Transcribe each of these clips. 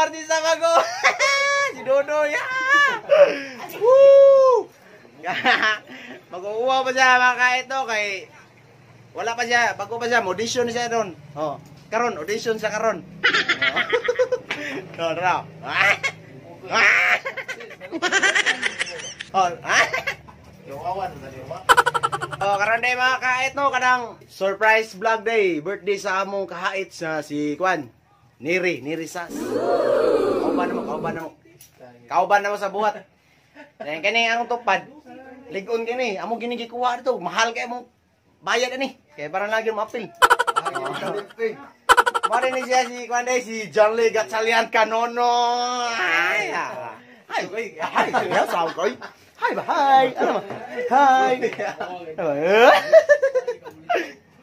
artista bago. Si Dodo ya. Woo! Mag-uuwaw pa siya mga kait no kay wala pa siya, bago pa siya, audition siya ron. Oh, karon audition siya karon. Oh, no. Oh, oh, karon day mga kait no kanang surprise vlog day, birthday sa among kahait sa si Kwan. Neri, Neri Sas. Kauban mo, kauban mo. Kauban na mo sa buhat. Then kini ang tupad. Ligon kini, amo gini gikuha dito, mahal kay mo bayad ani. Kay para lagi mo apil. Mari ni siya si Kwan day, si John Lee Gatchalian Canono. Ay, ay, ay, ay, sao koy. Hi ba, hi. Ano ba? Hi.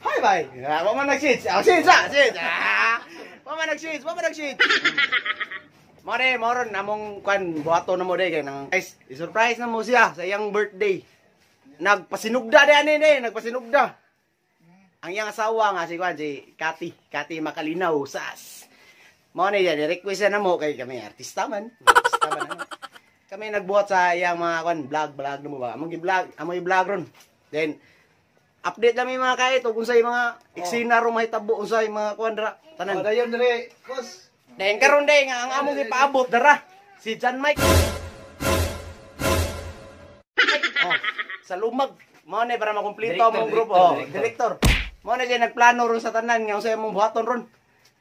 Hi bye. Wa man nag-shades. Ah, shades ah, shades. Ah. Wa man nag-shades, wa man nag-shades. More, moron namong kwan buhato na mo day kay nang guys, i-surprise na mo siya sa iyang birthday. Nagpasinugda day ani day, nagpasinugda. Ang iyang asawa nga si kwan si Kati, Kati Makalinaw Sas. Mo ni yan, request na mo kay kami artista man. Artista man ano. Kami nagbuhat sa iyang mga kwan vlog, vlog na mo ba. Among gi-vlog, amoy vlog ron. Then update lang mi mga kait ug unsay mga eksena ro mahitabo unsay mga kwan ra tanan. Dayon dire, boss. Then karon day nga ang among ipaabot dara si John Mike. Oh, sa lumag mao ni para makumpleto among grupo. Oh, director. Mao ni siya nagplano ron sa tanan nga unsay among buhaton ron.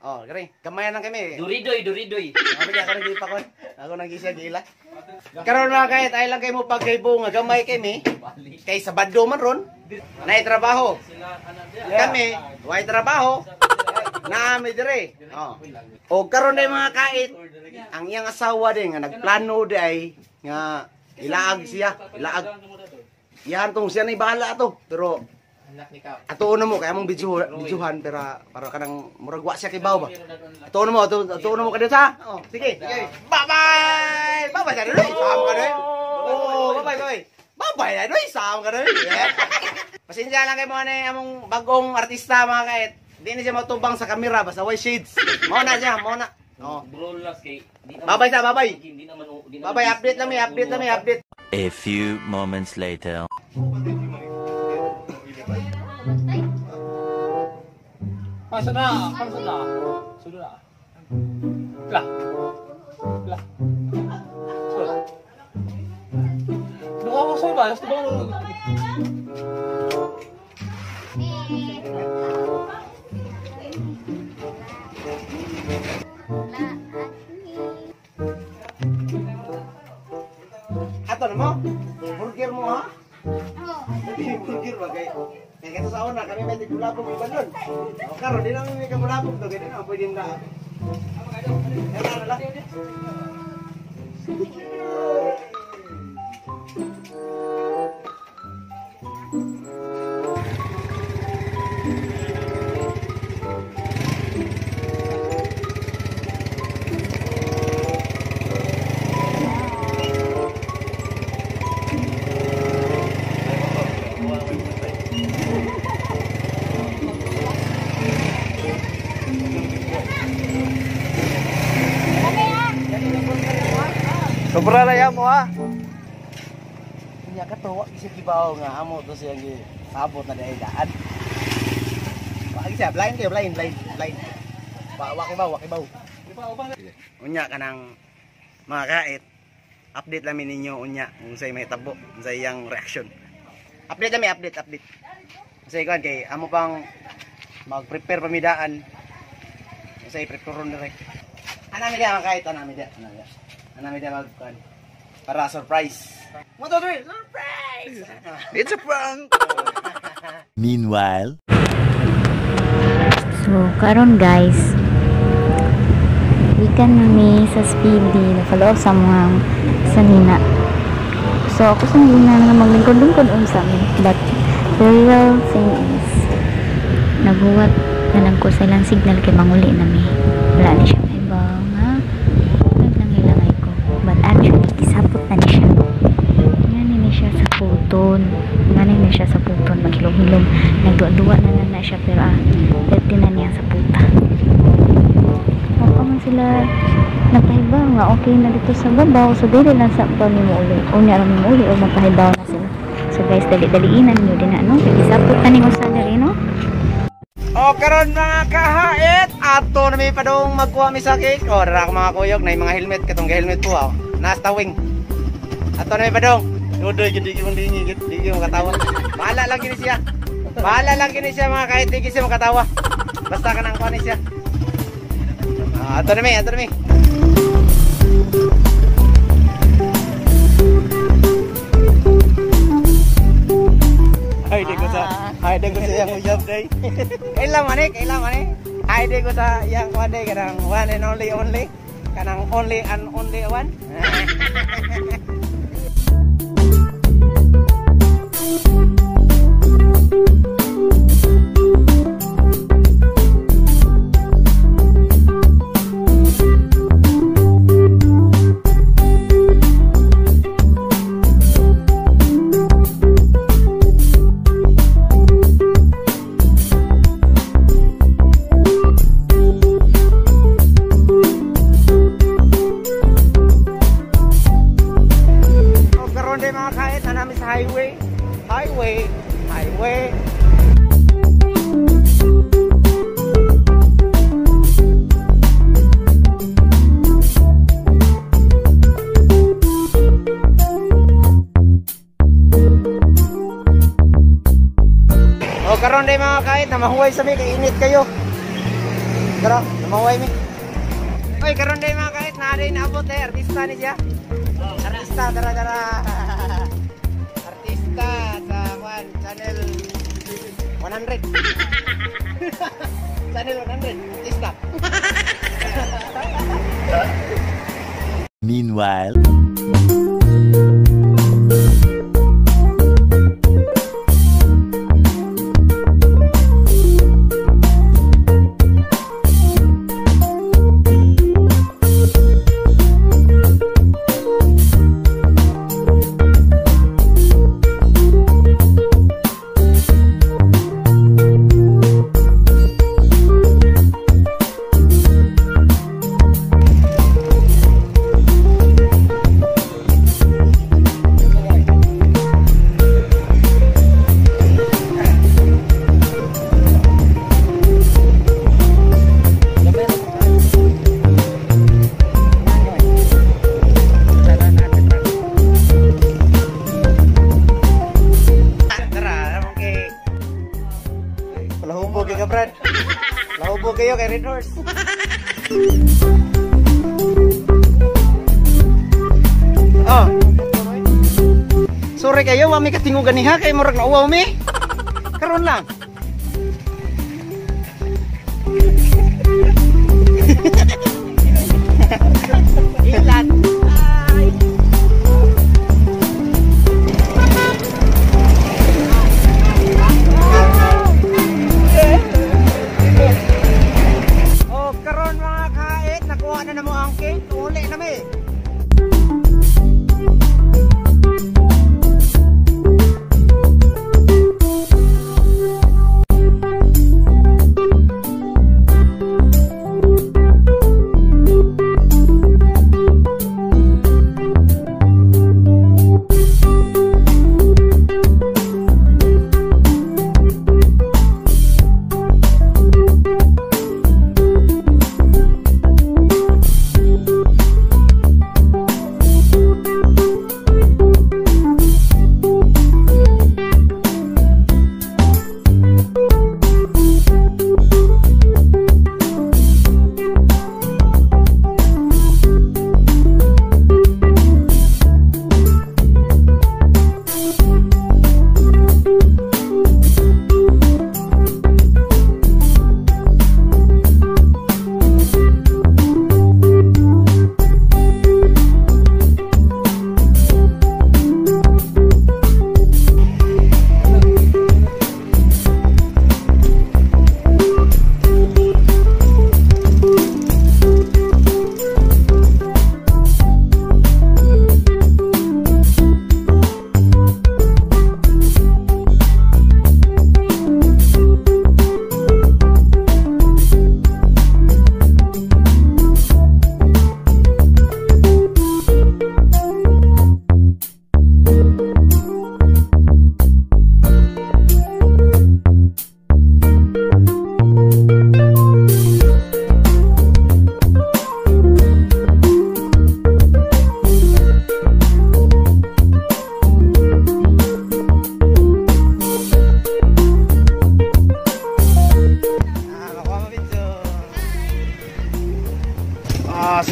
Oh, kare, gamayan lang kami. Duridoy, duridoy. Ako na ako nagipakon. Ako nang gisa gila. Karon mga kait ay lang kay mo pagkaybo nga gamay kami. Kay Sabado man ron. Nay trabaho. Kami, way trabaho. Naami dire. Oh. O karon day mga kait, ang iyang asawa din nga nagplano di ay nga ilaag siya, ilaag. Iyan tong siya nay bahala ato, pero ato na mo kay among videohan pero para kanang murag wa siya kibaw ba. Ato na mo, ato na mo kadto sa. Oh, sige. Bye bye. Bye bye sa doy. Sam ka doy. Oh, bye bye bye. Bye bye na doy, sam ka doy. Pasensya lang kay mo ani among bagong artista mga kait. Di na siya matubang sa kamera basta way shades. Mao na siya, mao na. Oh. Bye-bye sa, bye-bye. Bye-bye, update lang mi, update lang mi, update. A few moments later. Pasa na, pasa na. Sudah na. Lah. Lah. Sudah. Duha ko sa iba, basta ba? Ato na mo? Burger mo ha? Oo. Burger ba kay? Kaya kato sa una kami may tigulabog iba doon. O karon di namin may kamulabog do kay di na pwede na. Kaya na lang. Sobra na yan mo ha. Kanya ka to, wa siya kibaw nga amo to siya gi sabot na dahil daan. Wa siya blind kayo, blind, blind, blind. Wa kibaw, wa kibaw. Unya kanang mga kait. Update lang ninyo unya kung unsay mahitabo, unsay iyang reaction. Update lang mi, update, update. Unsay kuan kay amo pang mag-prepare pamidaan. Unsay prepare ron dire. Ana mi diha mga kait, ana mi diha, ana mi diha. Ana mi diha magkuan para surprise. 1, 2, 3, surprise! It's a prank. Meanwhile, so karon guys, gikan mi sa Speedy, nafaloob sa mga sanina. So ako sa sanina nga maglingkod-lingkod unsa mi, but the real thing is naghuwat na lang ko sa ilang signal kay manguli na mi. Wala ni siya maibaw nga naglangay-langay ko, but actually kisapot na ni siya. Ngani ni siya sa puton, ngani ni siya sa puton maghilom-hilom, nagduwa-duwa na lang na siya pero pwede na niya sa puta. man sila nagpahibaw nga okay na dito sa babaw. So dili lang sa pa mi muuli. Unya ra mi muuli o magpahibaw na sila. So guys, dali-daliinan niyo din na, no? Kay gisapot na ning usa diri, no? O karon mga kahait, ato na mi padung magkuha mi sa cake. O dara ako mga kuyog na mga helmet katong helmet po ah. Nasta wing. Ato na mi padung. Dudoy gid di mong dingi gid di makatawa. Bahala lang gini siya. Bahala lang gini siya mga kahit di siya makatawa. Basta kanang kuha ni siya. Ato na mi, ato na mi. Ay, di ko sa, ay, di ko sa iyang uyab day. Kailan man eh, kailan man eh. Ay, di ko sa iyang kuha day, kanang one and only only. Kanang only and only one. Highway, highway, highway. O karon day mga kahit na mahuway sa mi kay init kayo. Karon, namahuway mi. Oy, karon day mga kahit na rin naabot eh artista ni siya. Artista dara dara. Artista sa one channel 100. Channel 100 artista. Meanwhile. Lahubo kayo, Brad. Lahubo kayo kay Red Horse. Oh. Sorry kayo, wa mi katingo ganiha kay murag nauwaw mi. Karon lang. Ilan. Ay. Oh, karon mga kait, nakuha na namo ang cake. Uli na mi.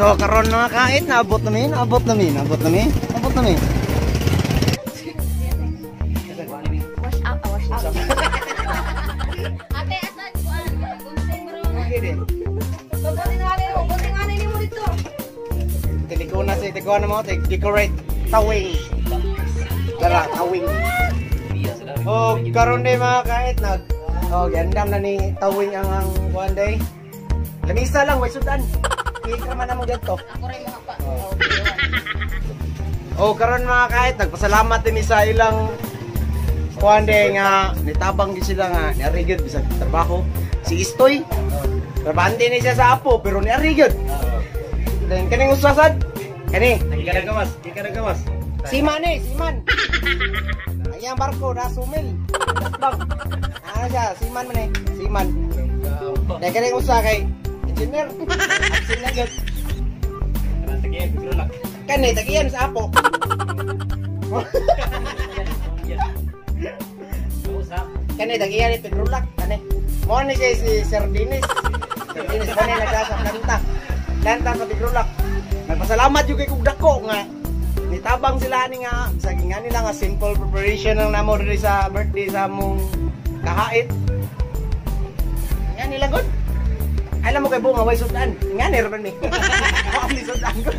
So karon mga kait, naabot na mi, naabot na mi, naabot na mi, naabot na mi. Wash out, wash out. Ate, asan kuan? Gunting bro. Okay din. Gunting na mo, gunting na nimo dito. Tiliko na si tiguan mo, decorate tawing. Dara tawing. Oh, karon day mga kait nag oh, gandam na ni tawing ang kuan day. Lamisa lang way sudan. Cake ra man among didto. Ako ray mga pa. Oh, karon mga kait nagpasalamat mi sa ilang kuan day nga nitabang gid sila nga niari gyud bisag trabaho. Si Istoy. Trabahante ni siya sa apo pero niari gyud. Then kaning usasad. Kani, Gikan gawas, gikan gawas. Siman eh, siman. Ang iyang barko na sumil. Bang. Ano siya, siman man eh, siman. Dahil kaning usa kay engineer. Absent na gyud. Kani tagiyan sa apo. Kani tagiyan ni Pedrolak kani. Mo ni siya si Sir Dennis. Sir Dennis mo ni nagasa planta. Planta sa Pedrolak. Nagpasalamat jud kay kog dako nga nitabang sila ani nga sa nga nila nga simple preparation ang namo diri sa birthday sa among kahait. Nga nila god. Alam mo kay bunga way sudan. Nga ni ra ni. Wa ni sudan ko.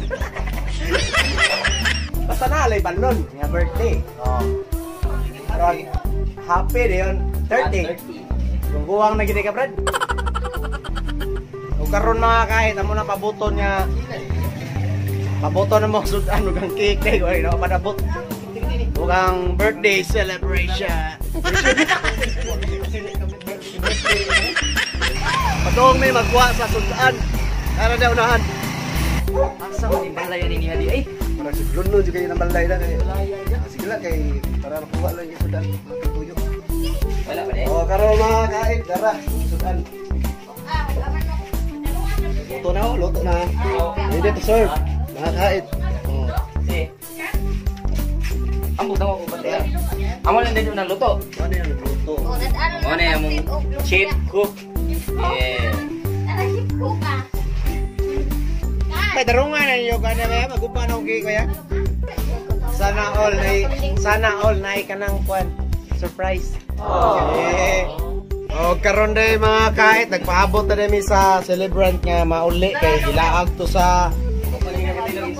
Basta na alay balon nga birthday. Oh. Karon happy dayon 30. Kung guwang na gid ka brad. O karon mga kahit amo na pabuton nga pabuton na mo sudan ug ang cake day ko na padabot. Ug ang birthday celebration. Padong may magkuha sa sudan. Tara na unahan. Asa man yung balay ni niya di ay. Para si Bruno juga yung balay na kay. Sige lang kay para makuha lang yung sudan. Tuyo. Wala pa eh. Oh, karon mga kait, tara sudan. Luto na oh, luto na. Ready to serve. Mga kait. Oh. Si. Ang butang ko ba siya? Amo lang din yung luto. Ano yung luto? Oh, Mo na yung chief cook. Yeah. Tara chief cook ah. May darungan na ninyo kana ba magupa na og cake kaya. Sana all na kanang kwan surprise. Yeah. O karon day mga kait nagpaabot na mi sa celebrant nga mauli kay gilaag to sa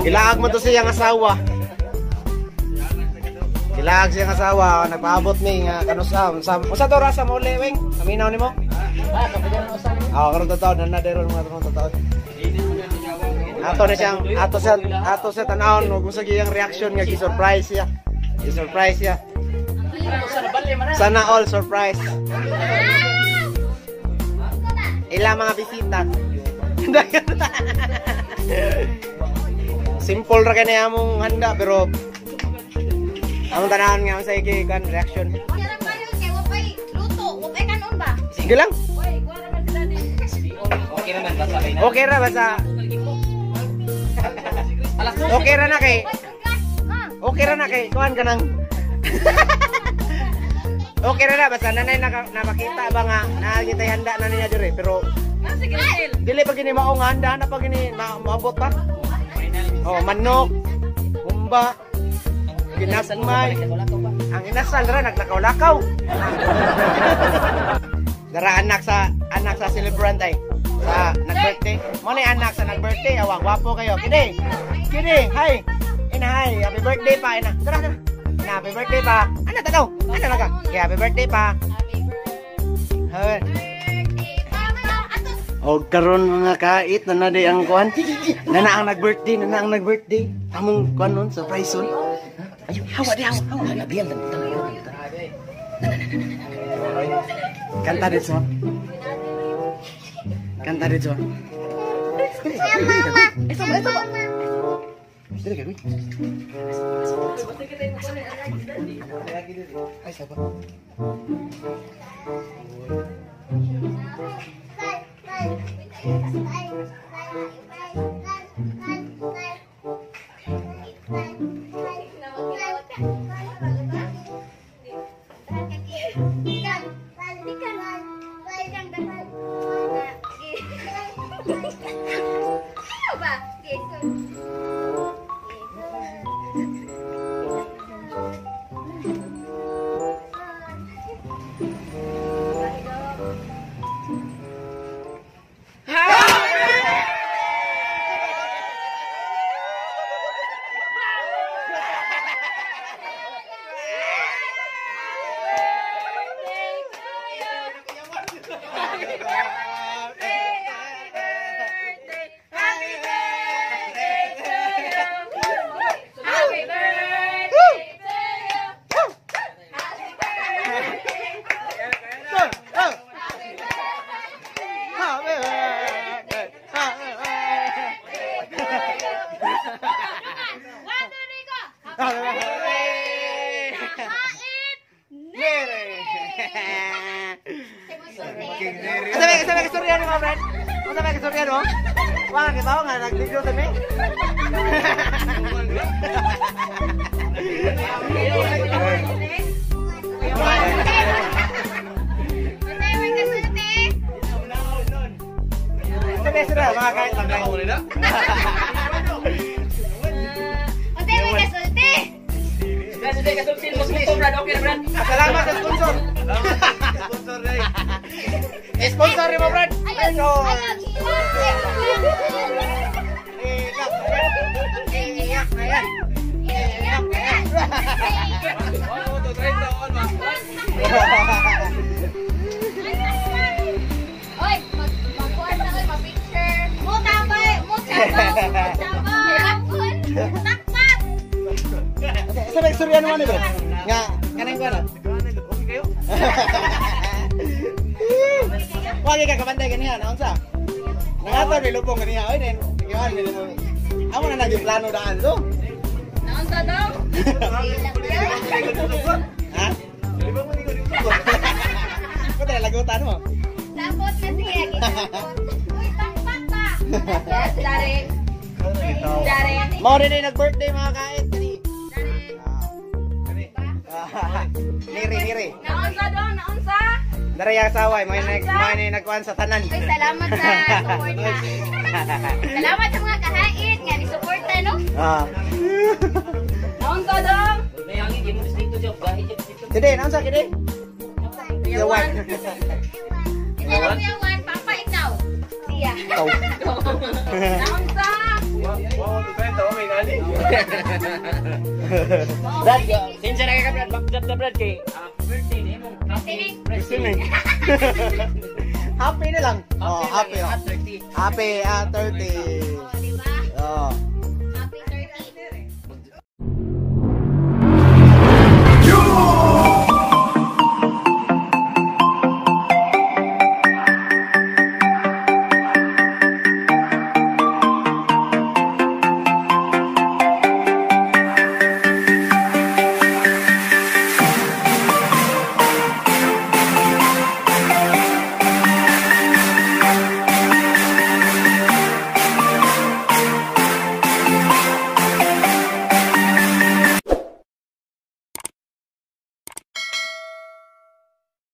gilaag mo to sa iyang asawa. Gilaag siyang asawa, nagpaabot mi nga kanusa unsa unsa to rasa mauli wing? Paminaw nimo? Ah, karon totoo na na deron mga totoo. Ato na siyang ato siya tanawon ug unsa giyang reaction nga gi-surprise siya. Gi-surprise siya. Sana all surprise. Ila mga bisita. Simple ra kay among handa pero among tanawon nga unsa iki kan reaction. Luto, wa pay kanon ba? Sige lang. Okay naman basta kay na. Okay ra basta. Okay ra na kay. Okay ra na kay kuan ka nang. Okay ra na basta nanay napakita ba nga naa kitay handa na niya dire pero dili pa gini mao nga handa na pa gini maabot pa. Oh, manok, humba, ginasmay. Ang inasal ra naglakaw-lakaw. Dara anak sa celebrant ay sa nag-birthday. Mo ni anak sa nag-birthday, awang gwapo kayo. Kini. Kini, hi. Ina hi, happy birthday pa ina. Tara tara. Ina, happy birthday pa. Ana tanaw. Ana laga. Okay, happy birthday pa. Happy O karon mga kait na day ang kuan. Nana ang nag-birthday, nana ang nag-birthday. Among kuan nun surprise son. Ayo, hawa di hawa, hawa. Labian tan. Kanta dito. Kanta dito. Ito ba, ito ba? Dili ka, ay, saba. Kahait! Nere. Asa may kastorya ni mga friend? Asa may kastorya no? Wala ka ba nga nag-video sa mi? Masaya may kasulti! Asa may kastorya mga kahit mga kahit. Masaya may kasulti! Brad, sige, kasulti mo sa Brad. Okay, Brad. Salamat sa sponsor. Sponsor day. Sponsor ni mo, Brad. Ayun! Sponsor. Ayun! Iyak na yan. Iyak na yan! Oy, magkuhan na kayo, ma-picture. Mo tambay, mo chabaw, mo chabaw. Takpat! Sa may istorya naman ni bro. Nga, kanang ko ano? Okay kayo? Wagi ka kabantay ganiha, naon sa? Nangato ni lubong ganiha, oy din. Giwan ni lubong. Amo na nagplano daan do. Naon sa daw? Ha? Ko tala lagutan mo. Tapos na siya, gisapot. Uy, takpat pa! Yes, Dari. Dari. Mao rin ay nag-birthday mga kait kani. Dari. Niri niri. Naon sa daw, naon sa? Daray ang saway, may nag may nagkuan sa tanan. Uy, salamat sa support ha. Salamat sa mga kahait nga ni-suporta, no? Ah. Naon sa daw? May hangin, di mo dito job. Gahi job dito. Kede, naon sa kede? Yawan. Isa lang kuya Juan, papa ikaw. Siya. Ikaw. Naon sa? Wow, 30 may nani. Brad, Sinsya na ka, Brad. Backdrop na, Brad. Kay birthday ni mong happy. Swimming. Happy na lang. Oh, happy. Oh. At 30. Happy at 30. Oh, di ba? Oh.